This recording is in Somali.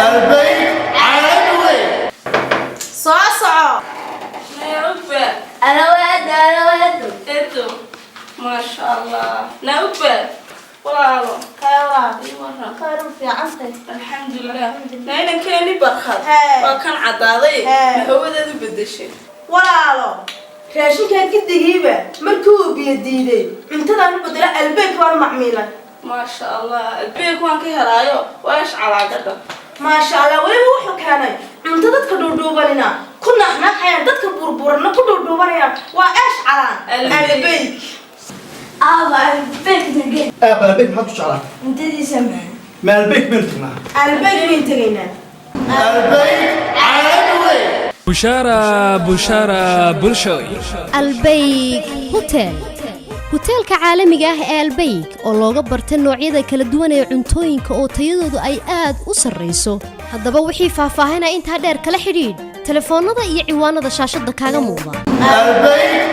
Albayk caalami weyn. Soo soco. Naugba. Alawaado, alawaado. Edo, maasha Allah, naugba walaalo. Ii waran? Khayr, fiicantahay. Alxamdulilah. Na inankeeni Barkhad Hee. waa kan caddaaday. Hee. Ma hawadeedu bedeshay? Walaalo, raashinkaa gidigiiba markii uu biyo diiday, cuntadaan u bedela. Albayk baan macmiilay. Maasha Allah, Albeek waan ka helaayo, waa ish calaagadha. Maasha Allah, weliba wuxuu keenay cunto dadka dhuudhuubanina ku naqnaqayaan, dadka burburanna ku dhuudhuubanayaan. Waa eesh calaan. Albayk. Albayk. Aaba, Albayk nage. Aaba, Albayk maxaad ku jeclaa? Cuntadiisa macaan. Ma Albayk meel tagnaa? Albayk bayn tegaynaa. Albayk caalami weyn. Bushaara, bushaara, bulshoy. Albayk Hotel, huteelka caalamiga ah ee Albayk oo looga bartay noocyada kala duwan ee cuntooyinka oo tayadoodu ay aad u sarrayso. Haddaba wixii faahfaahinaa intaa dheer, kala xidhiidh telefoonnada iyo ciwaanada shaashadda kaaga muuqda. Albayk.